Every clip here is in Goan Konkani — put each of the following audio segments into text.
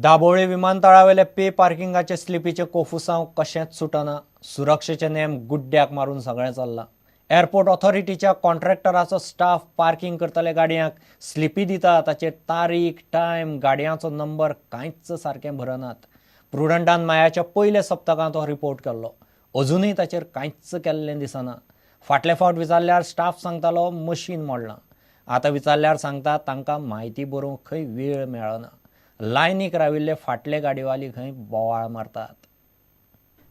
दाबोळे विमानतळावेले पे पार्किंगाचे स्लिपीचे कोफुसांव कशेंच सुटना. सुरक्षेचे नेम गुड्ड्याक मारून सगळें चल्लां. एअरपोर्ट ऑथॉरिटीच्या कॉन्ट्रॅक्टराचो स्टाफ पार्किंग करतले गाडयांक स्लिपी दिता, ताचेर तारीख, टायम, गाडयांचो नंबर कांयच सारकें भरनात. प्रुडंटान मायाच्या पयल्या सप्तकांत हो रिपोर्ट केल्लो. अजुनूय ताचेर कांयच केल्लें दिसना. फाटले फावट विचारल्यार स्टाफ सांगतालो मशीन मोडलां. आतां विचारल्यार सांगता तांकां म्हायती बरोवंक खंय वेळ मेळना. लायनीक राविल्ले फाटले गाडीवाली खंय बोवाळ मारतात.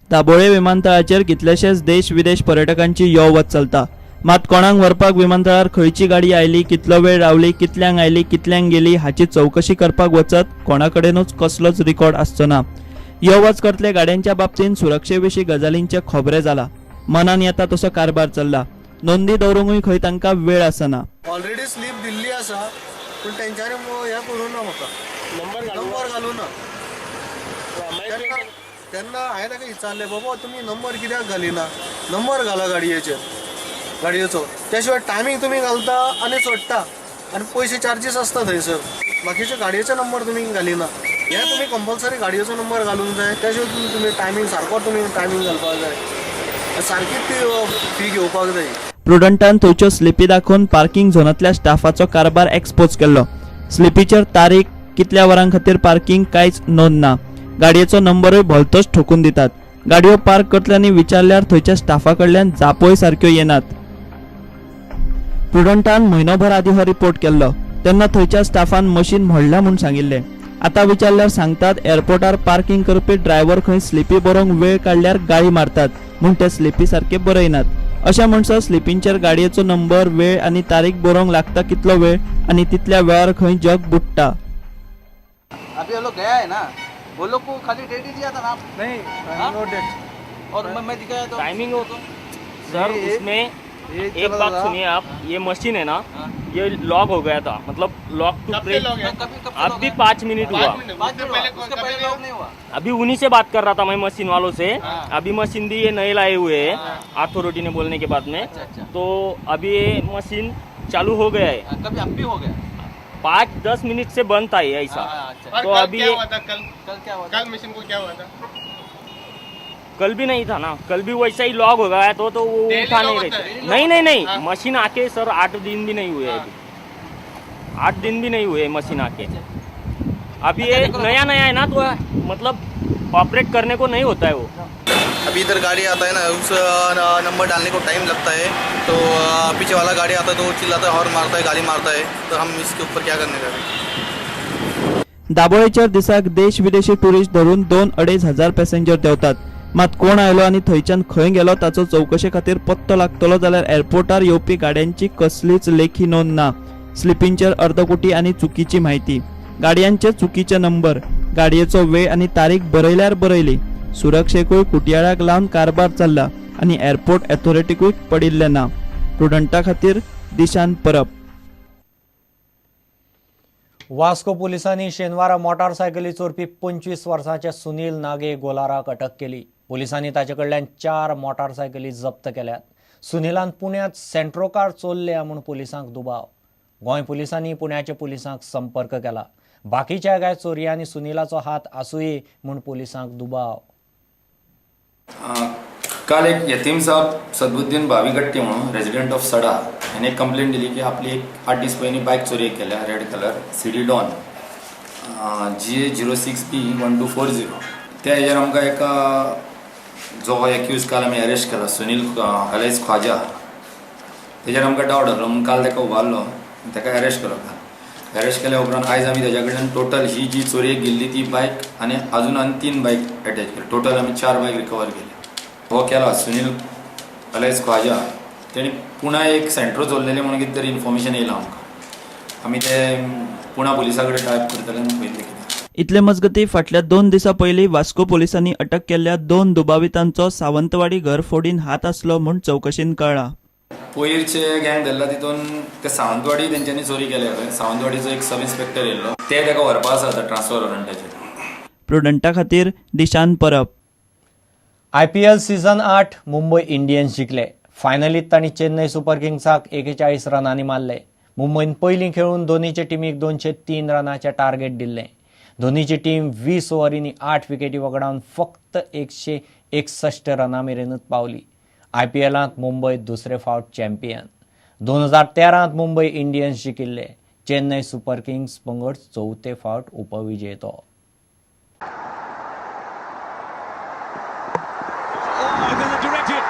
दाबोळे विमानतळाचेर कितलेशेच देश विदेश पर्यटकांची यो वच चलता. मात कोणाक व्हरपाक विमानतळार खंयची गाडी आयली, कितलो वेळ रावली, कितल्यांक आयली, कितल्यांक गेली हाची चवकशी करपाक वचत कोणाकडेनूच कसलोच रिकॉर्ड आसचो ना. यो वच करतले गाड्यांच्या बाबतींत सुरक्षे विशीं गजालींचे खोबरे जाला. मनान येता तसो कारभार चल्ला. नोंदी दवरूंकूय खंय तांकां वेळ आसना. ऑलरेडी स्लीप दिल्ली आसा, पूण तेंच्यांनी हें करूं ना, म्हाका नंबर घालूं ना. तेन्ना तेन्ना हांवें ताका विचारलें, बाबा तुमी नंबर कित्याक घालिना? नंबर घाला गाडयेचेर, गाडयेचो. त्या शिवाय टायमींग तुमी घालता आनी सोडटा आनी पयशे चार्जीस आसता थंयसर. बाकीचे गाडयेचो नंबर तुमी घालिना. हे तुमी कंपल्सरी गाडयेचो नंबर घालूंक जाय. त्या शिवाय तुमी टायमींग सारको, तुमी टायमींग घालपाक जाय, सारकी ती फी घेवपाक जाय. प्रुडंटान थंयच्यो स्लिपी दाखोवन पार्किंग झोनांतल्या स्टाफाचो कारभार एक्सपोज केल्लो. स्लिपीचेर तारीख, कितल्या वरां खातीर पार्किंग कांयच नोंद ना. गाडयेचो नंबरूय भलतोच ठोकून दितात. गाडयो पार्क करतल्यांनी विचारल्यार थंयच्या स्टाफा कडल्यान जापोय सारक्यो येनात. प्रुडंटान म्हयनोभर आदीं हो रिपोर्ट केल्लो तेन्ना थंयच्या स्टाफान मशीन मोडलां म्हूण सांगिल्लें. आतां विचारल्यार सांगतात, एअरपोर्टार पार्किंग करपी ड्रायव्हर खंय स्लिपी बरोवंक वेळ काडल्यार गाळी मारतात म्हूण ते स्लिपी सारके बरयनात. अशें म्हणसर स्लिपींचेर गाडयेचो नंबर, वेळ आनी तारीख बरोवंक लागता कितलो वेळ आनी तितल्या वेळार खंय जग बुडटा. अभी वो लोग गया है ना, वो लोग को खाली डेट ही दिया था ना आप? नहीं. हाँ? No date. और मैं दिखाया तो टाइमिंग हो तो सर, ये- उसमें ये एक चला बात था। सुनिए आप. ये मशीन है ना, हाँ। ये लॉक हो गया था, मतलब लॉक टू प्रेस. कभी कब? अब भी 5 मिनट हुआ. 5 मिनट हुआ, उसके पहले लॉक नहीं हुआ? अभी उन्हीं से बात कर रहा था मैं, मशीन वालों से. हाँ। अभी मशीन भी ये नए लाए हुए हैं अथॉरिटी ने बोलने के बाद में. अच्छा, अच्छा। तो अभी ये मशीन चालू हो गया है. हाँ, कभी अब भी हो गया? 5-10 मिनट से बंद था ये ऐसा. हाँ, हाँ, अच्छा. और तो कल अभी क्या ये- हुआ था कल? कल क्या हुआ था? कल मशीन को क्या हुआ था? कल भी नहीं था ना, कल भी वैसा ही लॉक हो गया तो वो Daily उठा नहीं lock रहे होता थे. है? नहीं नहीं नहीं हाँ। मशीन आके सर 8 दिन भी नहीं हुए. अभी 8 दिन भी नहीं हुए मशीन आके. अभी ये नया नया है ना, तो मतलब ऑपरेट करने को नहीं होता है वो. अभी इधर गाड़ी आता है ना, उस नंबर डालने को टाइम लगता है, तो पीछे वाला गाड़ी आता है तो वो चिल्लाता है, हॉर्न मारता है, गाली मारता है. तो हम इसके ऊपर क्या करने का? दाबोळेचेर दिसाक देश विदेशी टुरिस्ट धरून 2-2.5 हजार पॅसेंजर देंवतात. मात कोण आयलो आनी थंयच्यान खंय गेलो ताचो चवकशे खातीर पत्तो लागतलो जाल्यार एअरपोर्टार येवपी गाड्यांची कसलीच लेखी नोंद ना. स्लिपींचेर अर्दकुटी आनी चुकीची म्हायती, गाडयांचे चुकीचे नंबर, गाडयेचो वेळ आनी तारीख बरयल्यार बरयली. सुरक्षेकूय कुटयाळाक लावन कारभार चल्ला आनी एअरपोर्ट अथॉरिटीकूय पडिल्लें ना. प्रुडंटा खातीर दिशान परब. वास्को पुलिसांनी शेनवारा मोटारसायकली चोरपी 25 वर्सांचे सुनील नागे गोलाराक अटक केली. पुलिसांनी ताचे कडल्यान चार मोटारसायकली जप्त केल्यात. सुनीलान पुण्यांत सेंट्रो कार चोरल्या म्हूण पुलिसांक दुबाव. गोंय पुलिसांनी पुण्याच्या पुलिसांक संपर्क केला. बाकीच्या कांय चोरयांनी सुनीलाचो हात आसुये म्हूण पुलिसांक दुबाव. काल एक यतीम साहब सदबुद्दीन भावीगट्टी म्हणून, रेजिडेंट ऑफ सडा, हाणें एक कंप्लेन दिली की आपली एक 8 दीस पयलीं बायक चोरयेक केल्या, red colour CD Don GA 06 B 1240. त्या हेजेर आमकां एका जो एक्यूज काल आमी अरेस्ट केला, सुनील अलेज ख्वाजा, तेजेर आमकां डावट आसलो म्हणून काल ताका उबारलो, ताका अरेस्ट केलो. काल अरेस्ट केल्या उपरांत आयज आमी तेज्या कडल्यान टोटल ही जी चोरयेक गेल्ली ती बायक आनी अजून आनी तीन बायक एटॅच केली. टोटल आमी चार बायक रिकवर केली. हो केला सुनील अलेज ख्वाजा, तेणी पुणा एक सेंट्रो चोरलेले म्हणून कितें तरी इन्फॉर्मेशन येयलां आमकां. आमी ते पुणा पुलिसा कडेन टायप करतले आनी पळयतले कितें. इतले मजगतीं, फाटल्या 2 दिसां पयलीं वास्को पोलिसांनी अटक केल्ल्या दोन दुबावितांचो सावंतवाडी घरफोडीन हात आसलो म्हूण चवकशेन कळ्ळां. पयरचे गँग धरला, तितून ते सावंतवाडी तेंच्यांनी चोरी केल्या खंय. सावंतवाडीचो एक सब इन्स्पेक्टर येयल्लो, ते ताका व्हरपा आसा आतां ट्रान्सफर वॉरंटाचेर. प्रुडंटा खातीर दिशान परब. आयपीएल सीझन 8 मुंबय इंडियन्स जिखले. फायनलीत तांणी चेन्नय सुपर किंग्साक 41 रनांनी मारले. मुंबयन पयलीं खेळून दोनीचे टिमीक 203 रनाचें टार्गेट दिल्लें. धोनीची टीम 20 ओव्हरींनी 8 विकेटी वगडावन फक्त 161 रनां मेरेनच पावली. आयपीएलांत मुंबय दुसरे फावट चॅम्पियन. 2013 मुंबय इंडियन्स जिखिल्ले. चेन्नय सुपर किंग्स पंगड चवथे फावट उपविजेतो. Oh, there's a direct hit.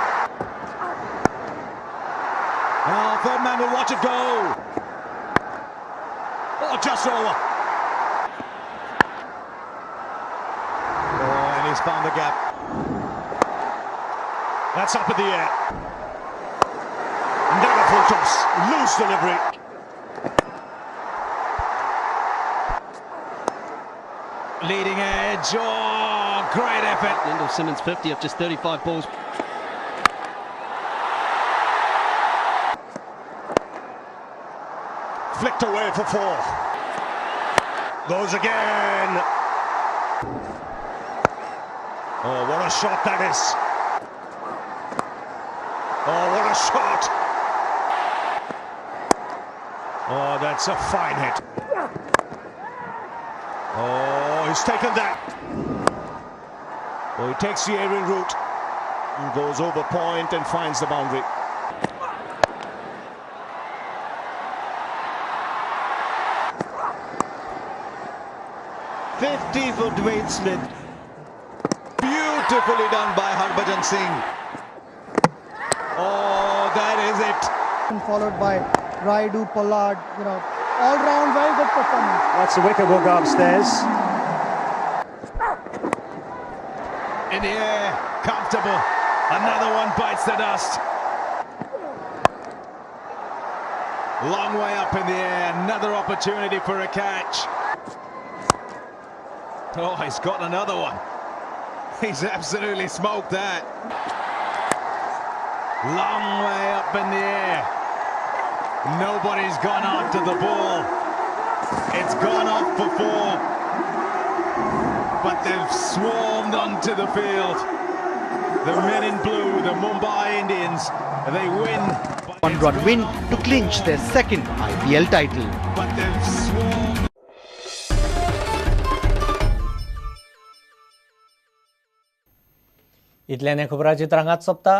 Oh, third man will watch it go. Oh, just over. Oh, and he's found the gap. That's up in the air. Another full toss. Loose delivery. Leading edge. Oh, great effort. Lendl Simmons 50 off just 35 balls. Flicked away for 4. Goes again. Oh, what a shot that is. Oh, what a shot. Oh, that's a fine hit. Oh, he's taken that. Oh, he takes the aerial route and goes over point and finds the boundary. $50 for Dwayne Smith. Beautifully done by Harbhajan Singh. Oh, that is it. Followed by Rayudu, Pollard, you know, all round very good performance. That's the wicket will go upstairs. In the air, comfortable. Another one bites the dust. Long way up in the air, another opportunity for a catch. Oh, he's got another one. He's absolutely smoked that. Long way up in the air. Nobody's gone after the ball. It's gone off for 4. But they've swarmed onto the field. The men in blue, the Mumbai Indians, they win. 1-run win to clinch their second IPL title. But they've swarmed. इतल्याने खबरां चित्रांगात सोंपता.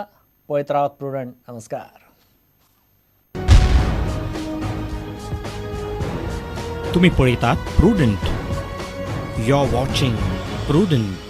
पळयत रावात प्रुडंट. नमस्कार. तुम्ही पळयतात Prudent. You are watching Prudent.